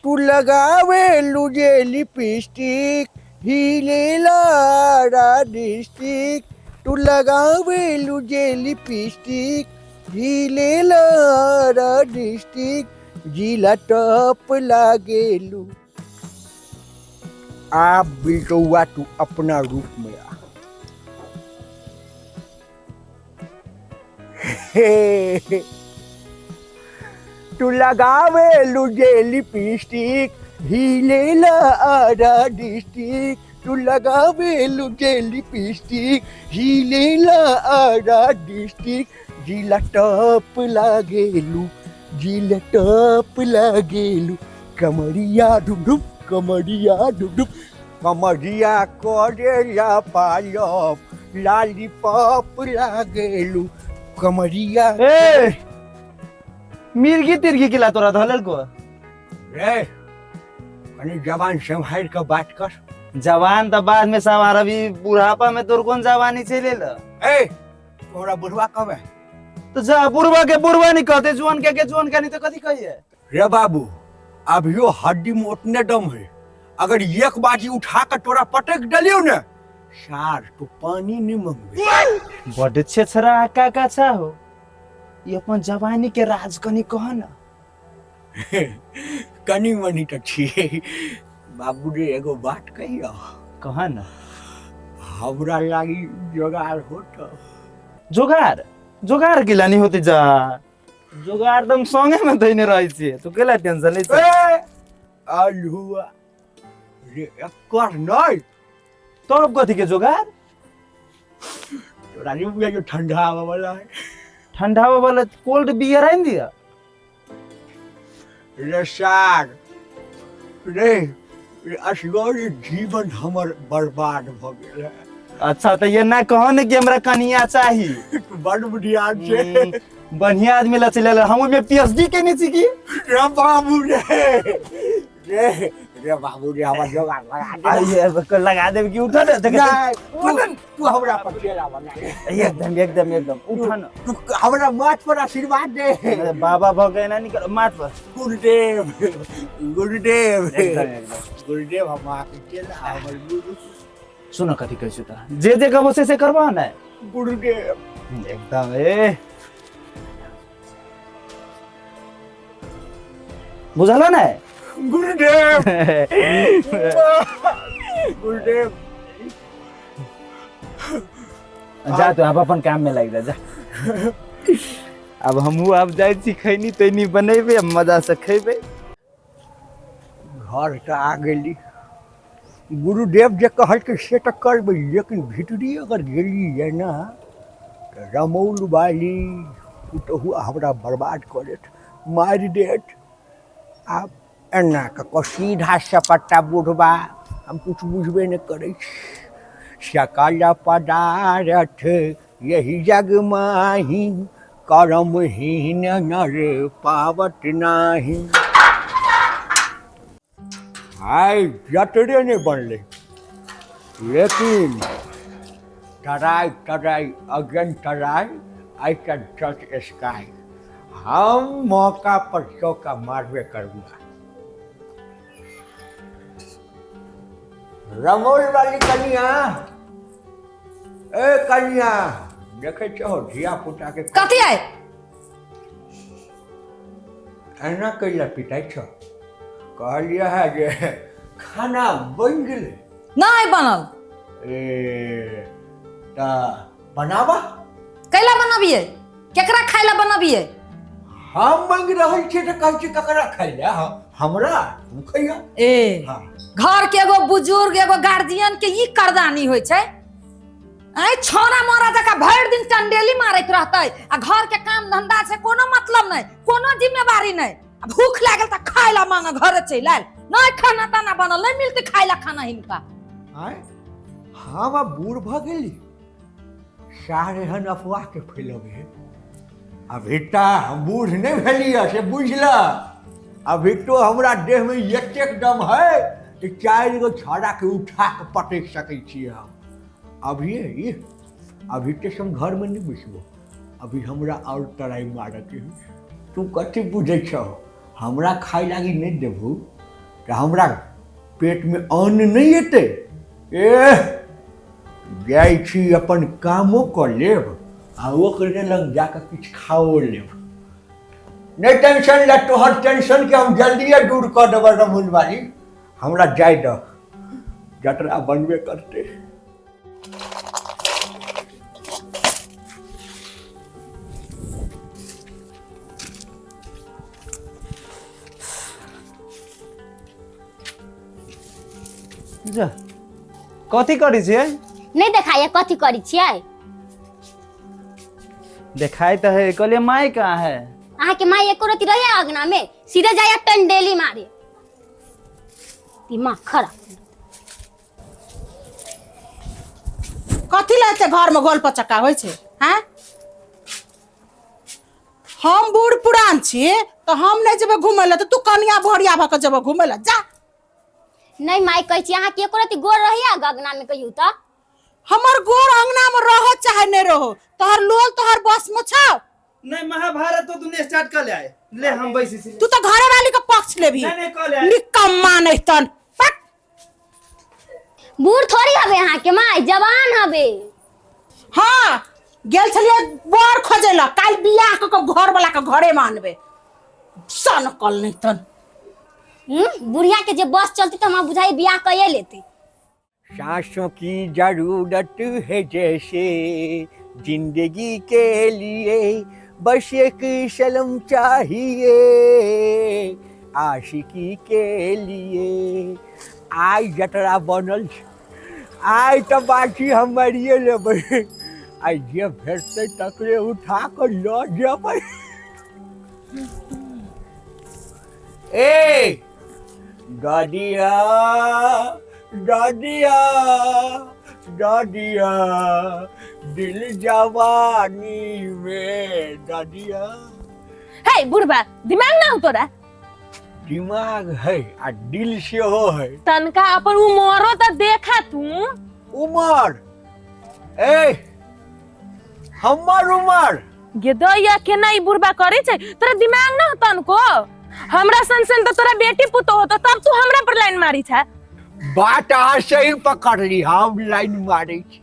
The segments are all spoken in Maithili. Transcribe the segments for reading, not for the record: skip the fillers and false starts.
तू लगावेलू जे लिपस्टिक हिलेला डिस्ट्रिक्ट। तू लगावेलू जे लिपस्टिक हिलेला डिस्ट्रिक्ट, जिला टॉप लागेलू। आप बिल्टौआ तू अपना रूप में आ। हे, तू लगावेलू जे लिपस्टिक हिलेला आरा डिस्ट्रिक्ट। तू लगावेलू जे लिपस्टिक हिलेला आरा डिस्ट्रिक्ट, जिला टॉप लागेलू, जिला टॉप लागेलू। कमरिया ढुम ढुम, कमरिया ढुम ढुम, कमरिया करेला पालप लालीपॉप लागेलू, कमरिया। ए मिर्गी तिर्गी किला तोरा धलेल को? रे, कनी जवान सम्हारि कऽ बात कर। जवान तऽ बाद में सवार, अभी बुढ़ापा में तोर कोन जवानी चले ल? ए, तोरा बुढ़वा कहबे? तो जा बुढ़वा के बुढ़वा नहीं कहते, जुआन के जुआन के नहीं तो कथी कहिए? रे बाबू, अभियो हड्डी में उतने दम है, अगर एक बाजी उठा कर तोरा पटक डलियो ने सार, तो पानी नहीं मंगबे। बड छेछरा काका छा हो, ये अपन जवानी के राज कनी कह न। कनी मनी तो छियै बाबू रे। एगो बात कहियो? कह न। हमरा लागी जोगाड़ होत? जोगार? जोगार किला नहीं होते जा, जोगार एकदम संगे में धइने रहै छियै, तू केला टेंशन लै छ? ए अलहुआ रे, एकर नहीं। तब कथी के जोगार? तोरा नहीं बुझाइ छौ ठंडा आबऽ वाला है? ठंडा वाला कोल्ड बियर आनि दिया। रे सार रे, रे असगर जीवन हमर बर्बाद भऽ गेल है। अच्छा, तऽ ये ना कहो ने कि हमरा कनिया चाही। तू बड़ बुधियार छै। बढ़िया आदमी ला चले हम ओहिमे पीएचडी केने छी की। रे बाबू रे, रे रे बाबू रे, हमर जोगाड़ लगा दे। आइए, लगा देब कि उठा ने देख। नहीं, तू तू हमरा पर चेला बना दे। एकदम एकदम एकदम, उठा न। तू हमरा माथ पर आशीर्वाद दे। अरे बाबा भऽ गए ना निकल माथ पर। गुरुदेव, गुरुदेव। एकदम एकदम। गुरुदेव, हम अहाँके चेला, हमर गुरु। सुन, कथी कहै छी तोरा, जे जे कहबो से से करबह ने? गुरुदेव। एकदम। ए बुझल ने? गुरुदेव, गुरुदेव। जा, तू आब अपन काम में लागि जा, जा। आब हमहूँ आब जाइ छी, खैनी तैनी बनेबै आ मजा से खैबै। घर तऽ आ गेली। गुरुदेव जे कहलकै से तऽ करबै, लेकिन भीतरी अगर गेलियै ने तऽ रमौल वाली पुतहु हमरा बर्बाद कऽ देत, मारि देत। आब एना कऽ कऽ सीधा सपट्टा बुढ़बा, हम किछु बुझबे नहि करै छी। सकल पदारथ यही जग माही, करमहीन नर पावत नाही। आइ जतरे नहि बनलै, लेकिन try try again try, I can touch sky. हम मौका पर चौका मारबे करूंगा। रमोल वाली कनिया, ए कनिया, देखै छहो धिया पुता के? कथी आय? एना कैला पिटाइ छौ? कहलियै है जे खाना बनि गेलै? नहि बनल। ए, तऽ बनाबा। कैला बनबियै? केकरा खाय ला बनबियै? हम मांगि रहल छियै तऽ कहै छियै ककरा खाय लए? हमरा, तू खैया। ए। हाँ। घर के एगो बुजुर्ग, एगो गार्जियन के ई करदानी होइ छै? ऐ छौड़ा मोरा जकाँ भरि दिन टंडेली मारैत रहतै आ घर के काम धंधा से कोनो मतलब नहि, कोनो जिम्मेवारी नहि, आ भूख लागल तऽ खाय ला मांग घरे चलि आयल। नहि खाना ताना बनल, नहि मिलतै खाय ला खाना हिनका। आँय, हम आब बूढ़ भऽ गेली? सार एहन अफवाह के फैलबै है? अभी तऽ हम बूढ़ नहि भेलियै से बुझल। अभी तो हमरा देहमे एतेक दम है कि चारि गो छौड़ाके उठा कऽ पटकि सकै छियै हम अभिये। ई अभी तऽ हम घरमे नहि बैसबो, अभी हमरा आओर तराइ मारऽके है। तू कथी बुझै छहो? हमरा खाय लागी नहि देबहु? तऽ हमरा पेटमे अन्न नहि एतै। एह, जाइ छी अपन कामो कऽ लेब आ ओकरे लग जाकऽ किछु खाओ लेब। नहि टेंशन ले, तोहर टेंशनके हम जल्दिए दूर कऽ देबै रमूल बाली। हमरा जाय दह, जतरा बनबे करतै। जा, कथी करै छियै? नहि देखाइए कथी करै छियै? देखाइ तऽ है, कहलियै माय कहाँ है? अहाँके माय एको रति रहे अंगना में, सीधे जाइए टंडेली मारे, दिमाग खराब। कथी लए एते घरमे गोल पचक्का होइ छै? हैं, हम बूढ़ पुरान छी तऽ हम नहि जेबै घुमै लए, तऽ तू कनिया भरिया भऽ कऽ जेबै घुमै लए? जा। नहि माय, कहै छी अहाँके एको रति गोर रहैया अंगना में? कहियौ तऽ। हमर गोर अंगना में रहो चाहे नहि रहो, तोहर लोल तोहर बस में छौ। नहीं, महाभारत तो तूने स्टार्ट कर ले आए, ले हम बैसी छी। तू तो घरे वाली के पक्ष लेबही। नहीं, नहीं, कह ले आए। निकम्मा नहीं तन पक। बूढ़ थोड़ी हबे अहाँके माय, जवान हबे। हाँ, गेल छलियै बर खोजै लए, काल्हि बियाह कऽ कऽ घर वाला के घरे मे आनबै। सन कल नहीं तन। बुढ़िया के जे बस चलती तऽ हमरा बुझाइ बियाह कए लेते। सांसों की जरूरत है जैसे जिंदगी के लिए, बस एक शलम चाहिए आशिकी के लिए। आइ जतरा बनल छै, आइ तऽ बाकी हम मारिए लेबै। आइ जे भेटतै तकरे उठा कऽ लऽ जेबै। ए दादिया, दादिया, दादिया, दिल जवानी में दादिया। हे बुढ़बा, दिमाग ना हो तोरा? दिमाग है आ दिल सेहो है। तनका अपन उमरो त देखा तू। उमर? ए, हमर उमर? गेदैया, केना ई बुढ़बा करे छै? तोरा दिमाग ना हो तनको? हमरा सन सन त तोरा बेटी पुतोह होतो, तब तू हमरा पर लाइन मारी छै। बात अहाँ सही पकड़ली। हम लाइन मारै छी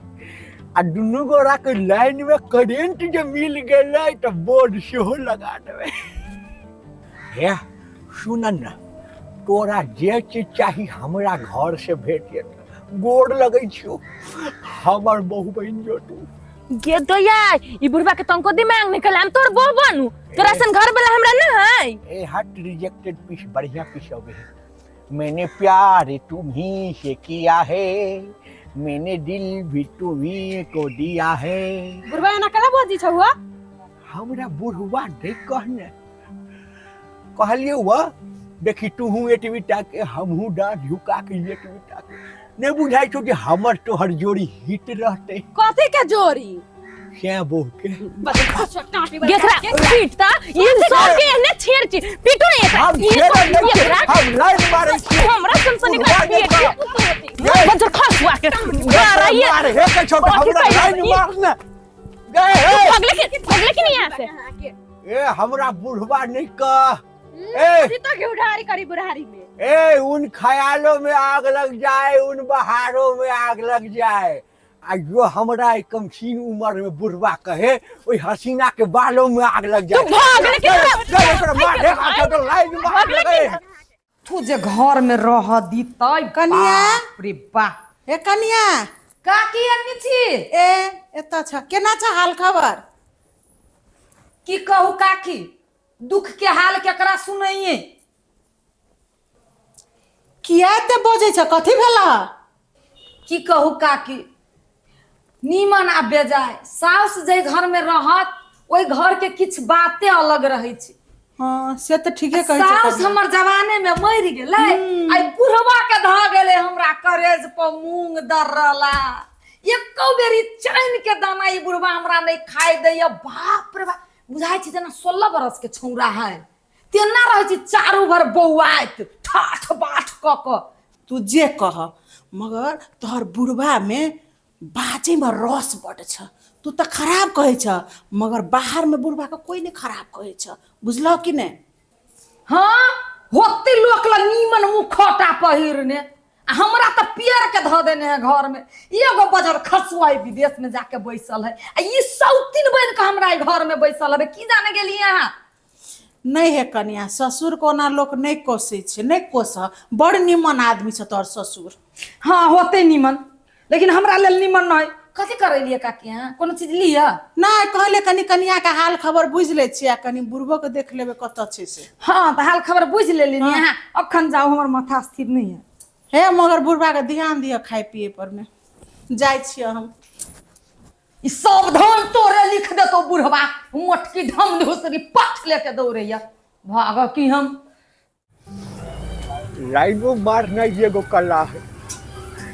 आ दुनू गोरा के लाइन में करेंट जे मिल गेलै तऽ बोर्ड सेहो लगा देबै। हे सुन न, तोरा जे चीज चाही हमरा घर से भेट जेतौ। गोर लगै छियौ, हमर बहु बनि जो तू। गे दैया, ई बुढ़बा के तनको दिमाग निकल, हम तोर बहु बनू? तोरा सन घर वाला हमरा ना है। ए हट, रिजेक्टेड पीस, बढ़िया पीस अबे है। मैंने प्यार तुम्ही से किया है, मैंने दिल भी तुम्ही को दिया है। बुढ़बा, एना केना बजै छौ हुआ? हमरा बुढ़वा नहीं कहने कहलिए हुआ। देखी, तूहू एतबी टाके, हमहूँ डाँट झुका के एतबी टाके, नहीं बुझाइ छौ कि हमर तोहर जोड़ी हिट रहतै? कथी के जोड़ी? सैं बहु के। गेखरा पीट ता ई सब के एहने छेड़ छी, पीटू ने एकरा। हम ई छेड़ै सब नहि छियै, एकरा। हम लाइन मारै छियै। हमरा सन सन एकरा बुढ़वा नहि बेटी कह। पुतोह होती। बज्जर खस हुआ के घर आइए। मार हे के छोट कथी हमरा कहियो? लाइन मार ने गए हे। भगले कि नहीं यहाँ से? ए, हमरा बुढ़वा नहीं कह। ए तो घिउढारी करी बुढ़ारी में। ए, उन ख्यालों में आग लग जाए, उन बहारों में आग लग जाए, आ जो हमरा ई कमसीन उम्र में बुढ़वा कहे, ओहि हसीना के बालों में आग लग जाए। तू भाग ले कि गए, ओकरा मार हे, हाथ तो लाइन मार लगे। तू जे घर में रह दीतै। कनिया। बाप रे बाप। हे कनिया। काकी, अन्नी छी? ए, एतऽ छ? केना छ हाल खबर? की कहू काकी, दुख के हाल केकरा सुनैये। किया एते बजै छ? कथी भेला? की कहू काकी, नीमन आ बेजाय साउस जे घर में रहत, ओहि घर के किछु बाते अलग रहै छै। हाँ, से तऽ ठीके कहै छ। साउस कनिया। हमर जवाने में मरि गेलै, आइ बुढ़वा के धऽ गेलै हमरा करेज पर मूंग दर्रला। एको बेरी चैन के दाना ई बुढ़वा हमरा नहि खाइ दैया। बाप रे बाप, बुझाइ छै जेना 16 बरस के छौड़ा है, तेना रहै छै चारू भर बौआइत ठाठ बाठ कऽ कऽ। तू जे कह, मगर तोहर बुढ़बामे बाजैमे रस बड्ड छ। तू तऽ खराब कहै छ, मगर बाहरमे बुढ़बाके कोइ नहि खराब कहै छ, बुझलह कि नहि? हाँ, होते लोक ला नीमन मुखौटा। पहिरने आ हमरा तऽ पियर के धऽ देने है घर में। एगो बजर खसुआ विदेश में जाके बैसल है आ ई सौतीन बन के हमरा घर में बैसल है। की जाने गेलिए अहाँ? नहि हे कनिया, ससुर को ओना लोक नहि कोसै छै, नहि कोस, बड़ निमन आदमी छै तोहर ससुर। हाँ होते निमन, लेकिन हमरा लेल निमन नहीं। कथी करेलिए काकी अहाँ? कोनो चीज लिअ? नहि, कहले कनि कनिया के हाल खबर बुझि लै छियै आ कनि बुढ़बो के देख लेबै कतऽ छै से। हाँ तऽ हाल खबर बुझि लेली ने अहाँ, अखन जाउ, हमर माथा स्थिर नहीं है। हे मगर बुढ़बा के ध्यान दिअ खाय पिए पर में। जाइ छियै हम। ई सावधान तोरे लिख देतो बुढ़वा, मोटकी ढम ढुसरी पठ लेके दौड़ैया भाग की हम। लाइनो मारना एगो कला है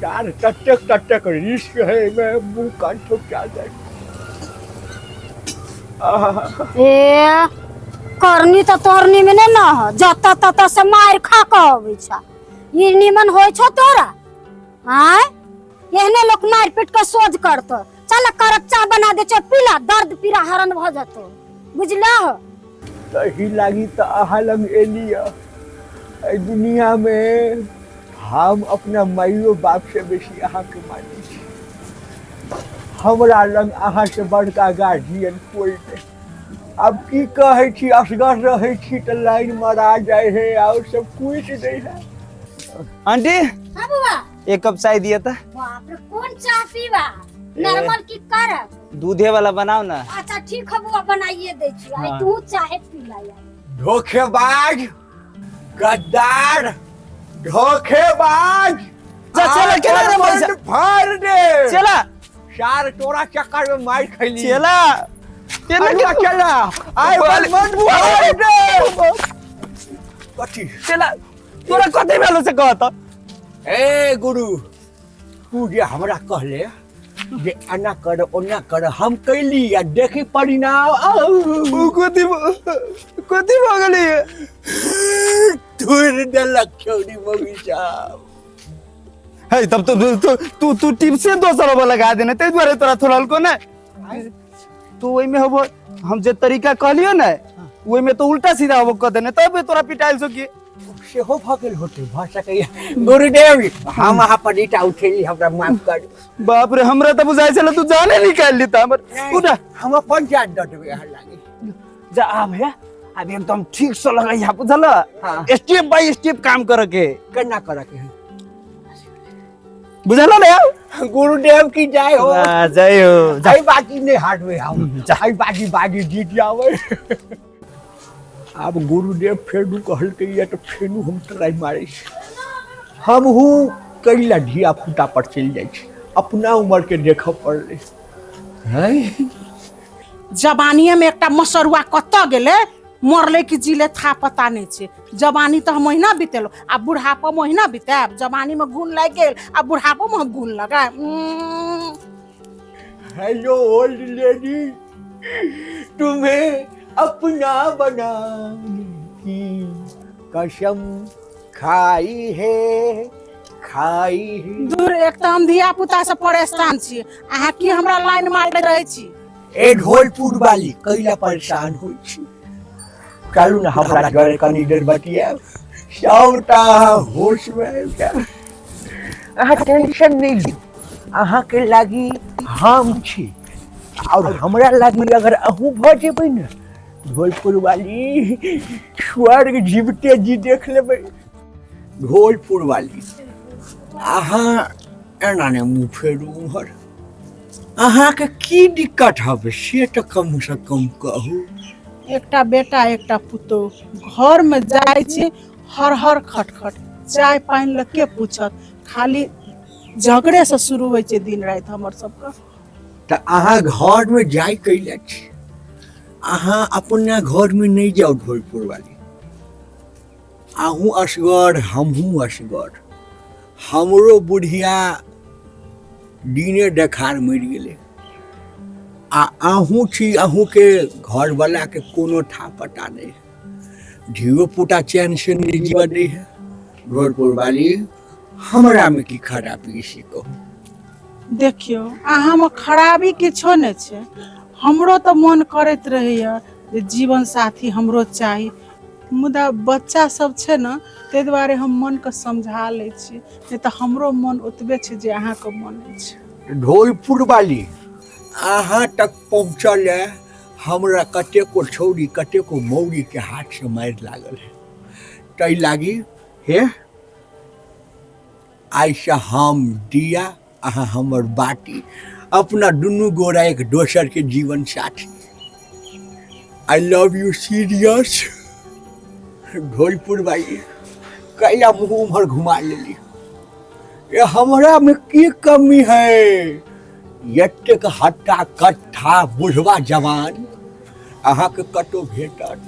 यार, ततेक ततेक रिस्क है एहिमे, मुँह कान ठोका जाए। ए करनी तऽ तोरनी में नहि न हो, जतऽ ततऽ से मारि खा कऽ अबै छ। ई निमन होइ छौ तोरा? आँय, एहने लोक मारि पीट कऽ सोझ करतौ। चल करक चाह बना दे छौ, पीला, दर्द पीड़ा हरण भऽ जेतौ, बुझलहो? तही लागी तऽ अहाँ लग एली। एहि दुनियामे हम अपना माइयो बाप से बेसी अहाँके मानै छी। हमरा लग अहाँसँ बड़का गार्जियन कोइ नहि। आब की कहै छी, असगर रहै छी तऽ लाइन मरा जाइ है और सब कुछ नहीं है। आंटी। हाँ बुआ। एक कप चाय दिया था। बाप रे, कौन चाय पीबा, नॉर्मल की करब? दूधे वाला बनाओ ना। अच्छा ठीक है बुआ, बनाइए दे छी। आई हाँ। तू चाहे पी ला यार। धोखेबाज, गद्दार, धोखेबाज। जा, चला, केना रे पैसा? फाड़ दे। चला। सार तोरा चक्कर में मार खैली। चला। चला चला आइ मन फाड़ दे। कथी? चला, तोरा कथी भेलो से कह त। ए गुरु, तू जे हमरा कहले जे एना कर ओना कर, हम कैली आ देखी परिणाम। उ कथी कथी भऽ गेलै? तोड़ि देलक छौरी मौगी साहब। है तब तो तू तू तू टिप्से दोसर होबो लगा देने, ताहि दुआरे तोरा थोड़ल को ने। तू ओहिमे होबो, हम जे तरीका कहलियो ने ओहिमे तो उल्टा सीधा होबो कह देने, तब तोरा पिटाइल छौ की। सेहो भऽ गेल होतै, भऽ सकैए। गुरुदेव, हम अहाँ पर ईटा उठेली, हमरा माफ कर। बाप रे, हमरा तऽ बुझाइ छलै तू जाने निकालि ली तऽ हमर। उठा। हम अपन जान दऽ देबै अहाँ लागी। जा, आब हे आब एकदम ठीक से लगैया, बुझल? हाँ। स्टेप बाय स्टेप काम करे के। केना करऽ के है? बुझल ने? गुरुदेव की जय हो। वाह, जय हो। जा। एहि बाजी नहि हारबै हम, एहि बाजी बाजी जीत जाबै। आब गुरुदेव फेरू कहलकै या तऽ फेरू हम ट्राई मारै छी। हमहूँ कैला धिया पुता पर चलि जाइ छी, अपना उमर के देखऽ पड़लै हैं। जवानिए में एकटा मसरुआ कतऽ गेलै, मरलै कि जीले था पता नहि छै। जवानी तऽ हम ओहिना बितेलहुँ, आ बुढ़ापा मे ओहिना बितायब? जवानी में गुण लागि गेल आ बुढ़ापो में हम गुण लगायब? हेलो ओल्ड लेडी, तुम्हें अपना बनाने की कसम खाई है, खाई है। दूर, एक तऽ हम धिया पुता से परेशान छी, अहाँ की हमरा लाइन मारैत रहै छी? ए ढोलपुर वाली, कैला परेशान होइ छी? चलू ने हमरा घरे, कनी देर बतियाब, सबटा होश में आबि जायब। अहाँ टेंशन नहि लियौ, अहाँके लागी हम छी और हमरा लागी अगर अहूँ भऽ जेबै ने ढोलपुर वाली, स्वर्ग जीवते जी देख लेबै। ढोलपुर वाली, अहाँ एना ने मुँह फेरू उम्हर। अहाँके की दिक्कत हवे से तऽ कम से कम कहू। एकटा बेटा एकटा पुतोह, घर में जाइ छी हर हर खटखट, चाय पानि लऽ के पूछत? खाली झगड़े से शुरू होइ छै दिन राति हमर सबके। तऽ अहाँ घरमे जाय कैले छी? अहाँ अपना घरमे नहि जाउ ढोलपुर वाली। अहूँ असगर, हमहूँ असगर। हमरो बुढ़िया दिने देखार मरि गेलै आ अहूँ छी, अहूँके घरवलाके कोनो था पता नहि है, धियो पुता चैन से नहि जीवऽ दै है। ढोलपुर वाली, हमरामे की खराबी से कहू। देखियौ, अहाँमे खराबी किछो नहि छै। हमरो तऽ मोन करैत रहैया जे जीवन साथी हमरो चाही। मुदा बच्चा सब छै ने, ताहि दुआरे हम मनके समझा लै छी, नहि तऽ हमरो मन ओतबे छै जे अहाँके मन अछि। ढोलपुर वाली, अहाँ तक पहुँचल है हमरा कतेको छौड़ी कतेको मौरी के हाथ से मारि लागल है, ताहि लागी हे आइसँ हम दिया अहाँ हमर बाटी, अपना दुनू गोरा एक दोसर के जीवन साथी। I love you serious. Dholpur वाली कैला मुँह उम्हर घुमा लेली, ये हमरा में की कमी है? एतेक हट्टा कट्ठा बुढ़वा जवान अहाँके कतौ भेटत?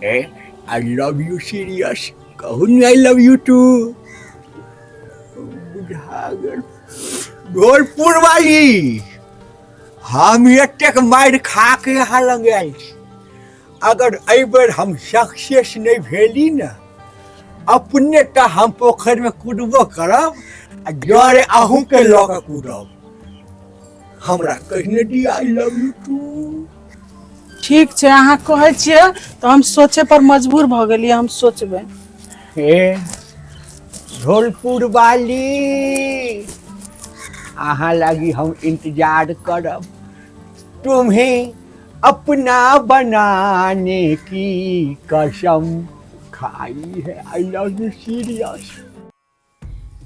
ए I love you serious, कहू ने I love you two. बुझा गेल ढोलपुर वाली, हम एतेक मारि खा के यहाँ लग आयल छी, अगर एहि बेर हम सक्सेस नहि भेली ने अपने तऽ हम पोखरिमे कूदबो करब आ जरे अहूँके लऽ कऽ कूदब। हमरा कहने दी I love you two. ठीक छै, अहाँ कहै छियै तऽ हम सोचे पर मजबूर भऽ गेलियै, हम सोचबै। हे ढोलपुर वाली, अहाँ लागी हम इंतजार करब। तुम्हें अपना बनाने की कसम खाई है, I love you serious.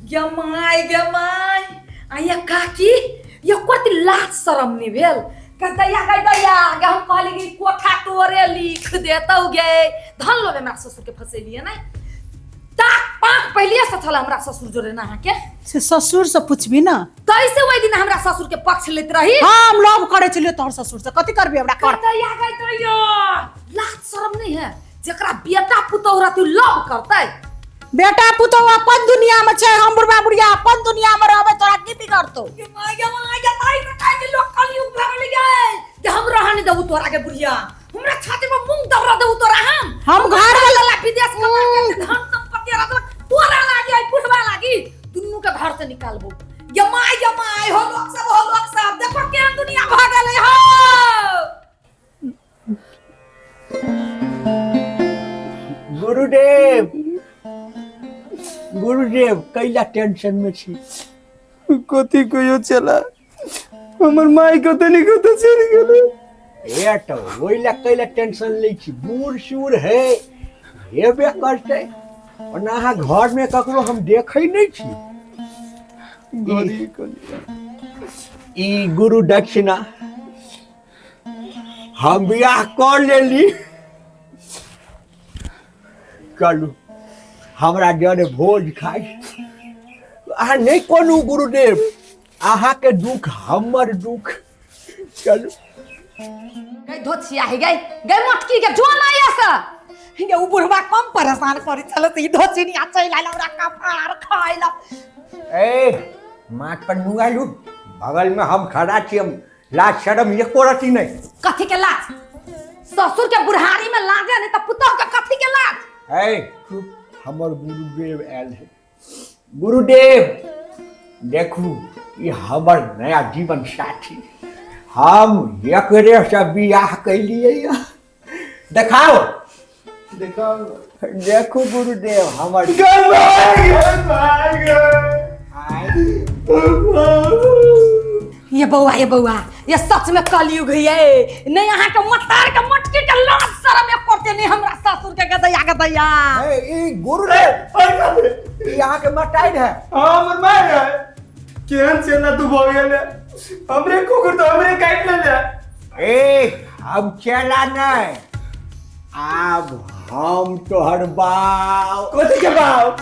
गे my, गे my, आ ये काकी ये कति लाज शरम नहीं भेल? दैया गै दैया गे, हम कहली कि कोठा तोरे लिख देतौ गे, धन लोगे हमरा ससुर के फसेलिए नहीं, ताक पाक पहले से छल हमरा ससुर जोरे ना अहाँके। से ससुर से पूछबी ना। कैसे ओहि दिन हमरा ससुर के पक्ष लेत रही? हम लव करे छलियो तोहर ससुर से, कथी करबी हमरा कर? दैया गै दैया, लाज शरम नहीं है, जेकरा बेटा पुतोह रहती लव करतै। बेटा पुतोह अपन दुनिया में छै, हम बुढ़बा बुढ़िया अपन दुनिया में रहबै, तोरा की बिगड़तौ? गे my, गे my, गे my, गे my, गे लोक कलयुग भऽ गेलै गे, जे हम रहऽ नहि देबू तोरा के बुढ़िया, हमरा छाती पर मूंग दबरा देबू तोरा हम। हम घर वाला विदेश कमा के धन संपत्ति रखल तोरा लागी, आई बुढ़वा लागी, दुनू के घर से निकालबो। गे my, गे my, हो लोक सब, हो लोक सब, देखो केहन दुनिया भऽ गेलै हो। गुरुदेव, गुरुदेव, कैला टेंशन में छी? कथी कहियो चला, हमर माय कतऽ ने कतऽ चलि गेलै। ए तो ओहि लए कैला टेंशन लै छी? बूढ़ सूढ़ है, हेबे करतै। ओना अहाँ घरमे ककरो हम देखै नहि छी। ई गुरु दक्षिणा, हम बियाह कऽ लेली। चलू हमरा जरे भोज खाइ। अहाँ नहि कोनो गुरुदेव, अहाँके दुख हमर दुख। चलू। गई धोछिया है गई, गई मोटकी के जो ना ऐसा गे, उ बुढ़वा कम परेशान करी चलो त ई धोछिनिया चलि आयल हमरा कपार खाइला। ए माथ पर नुआ लू, बगल में हम खड़ा छी, हम लाज शरम एको रति नहीं। कथी के लाज? ससुर के बुढ़ारी में लाजे नहीं त पुतोह के कथी के लाज? ए चुप, हमर गुरुदेव आयल है। गुरुदेव देखू, ई हमर नया जीवन साथी, हम एकरे से बियाह कैलियै। देखाओ, देखाओ, देखू गुरुदेव हमर। ये बौआ, ये बौआ, ये सच में कलयुग है ये। नहीं अहाँ के मतार के मटकी के लाज शरम एक करते नहीं हमरा ससुर के गदैया गदैया। ए, ई गुरुदेव, ई अहाँ के मटाइन है? हाँ, हमर माय है। केहन चेला तू भऽ गेले, हमरे कुकुर तो हमरे काटि लेले। ए हम चेला नहीं, आब हम तोहर बाप। कथी के बाप?